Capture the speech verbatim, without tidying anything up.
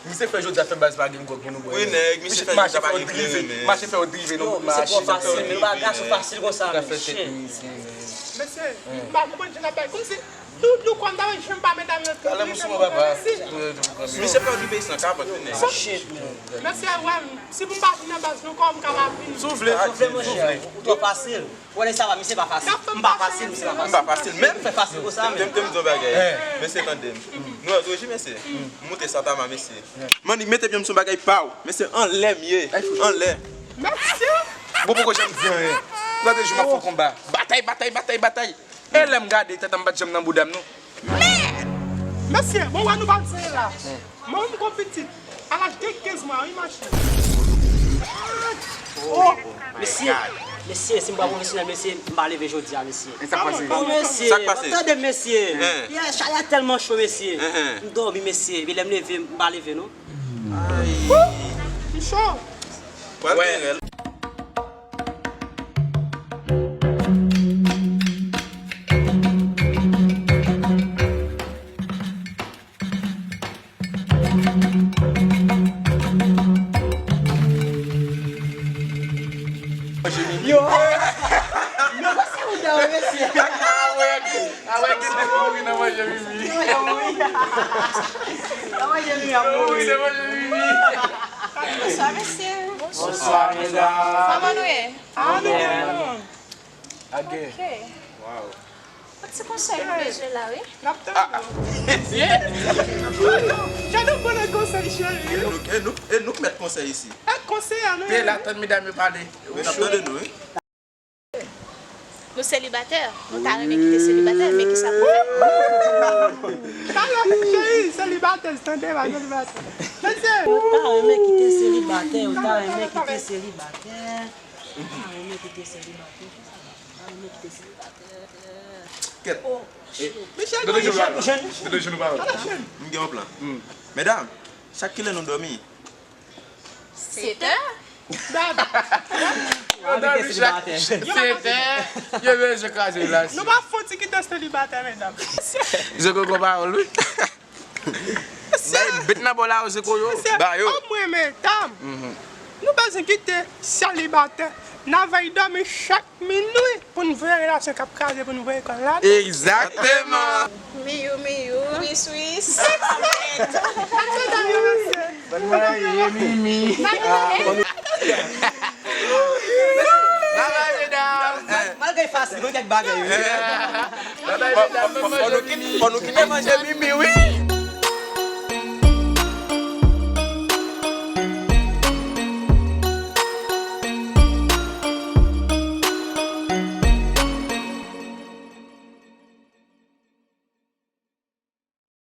Misye fè jodi a fè baz pa gen gwòg pou nou bwè. Wi, nèg, misye fè jodi a pa gen kleren, men. Mache fè yo drive, nou mache. Yo, misye twò fasil, men nou pa gason fasil konsa, men. Chen. Mesye, m pa konprann jan n ap bay. Kòmsi nou, nou kwè m ta wè janm pa medam yo. Talè m sou mwen, papa. Misye fè yo drive san kapòt, wi, nèg. Shit, man. Mesye, wè m, si pou m pa vin nan baz nou, kòman m ka pa vin? Si w vle, si w vle, monchè, ou twò fasil. Ou wè nèg sa va, misye pa fasil. M pa fasil, misye pa fasil. M pa fasil, men. Ou fè fasil konsa, men. Tande m di yon bagay. Mesye, tande m. Nou wè, toujou, mesye. M moute Santama, mesye. Mannik, mete pye m sou bagay pa w. Mesye, anlè m ye. Anlè. Mesye. Bon, poko janm di anyen. Gade jou m ap fè konba. Batay, batay, batay, batay. E lè m gade, tèt an m pa t janm nan bouda m, non. Mesye, bon, wè nou pa t sere la. Mwen menm gon pitit a laj de kenz mwa, wi, mache. Oh, mesye, mesye, si m pa pwofesyonèl, mesye, m pa leve jodi a, mesye. E sa k pase? Oh, mesye, sa k pase? Tande, mesye. Yè, chalè a tèlman cho, mesye. M dòmi, mesye. Epi lè m leve, m pa leve, non. Ay. M cho. Pral gen rèl. Yo! Yo, pase ou dan, mesye. Awè, awè, ki te mouri nan manje Mimi. Nan manje Mimi ap mouri. Nan manje Mimi. Bonswa, mesye. Bonswa, medam. Kòman nou ye? Ah, nou byen. Age. Ok. Wow. Yon ti konsèy nou bezwen la, wi. N ap tande w. Jan nou konnen konsèy, cheri. E nou, e nou, e nou k mèt konsèy isi. E konsèy a nou ye. Pye la, tann medam yo pale. Wi, n ap tande nou, wi. Nou selibatè. Nou ta renmen kite selibatè, men kisa pou fè? Talè, cheri, selibatè, tande, pa selibatè. Mesye. Ou ta renmen kite selibatè, ou ta renmen kite selibatè. Ou ta renmen kite selibatè. Ou ta renmen kite selibatè. Kèt. Oh, shit. Mesye, gade nou jenou, jèn, jèn. Gade jenou, pa wè. M gen yon plan. Medam, chak kilè nou dòmi? Sèt è. Dam. Yo dòmi chak sèt è. Yo bezwen kraze la. Nou pa fouti kite selibatè, medam. Zeko gon pawòl, wi. Bay bet nan bò la, yo, Zeko yo. Ba yo. Omwen, medam. Nou bezwen kite selibatè. N a vle dòmi chak minui pou n voye relasyon k ap kraze, pou n voye kò l la. Egzakteman. Miyou, miyou. Wis, wis. Ban mwen ye, Mimi. Babay, medam. Malgre fasil, gon kèk bagay, wi. Babay, medam, ban manje Mimi. Fò nou kite manje Mimi, wi.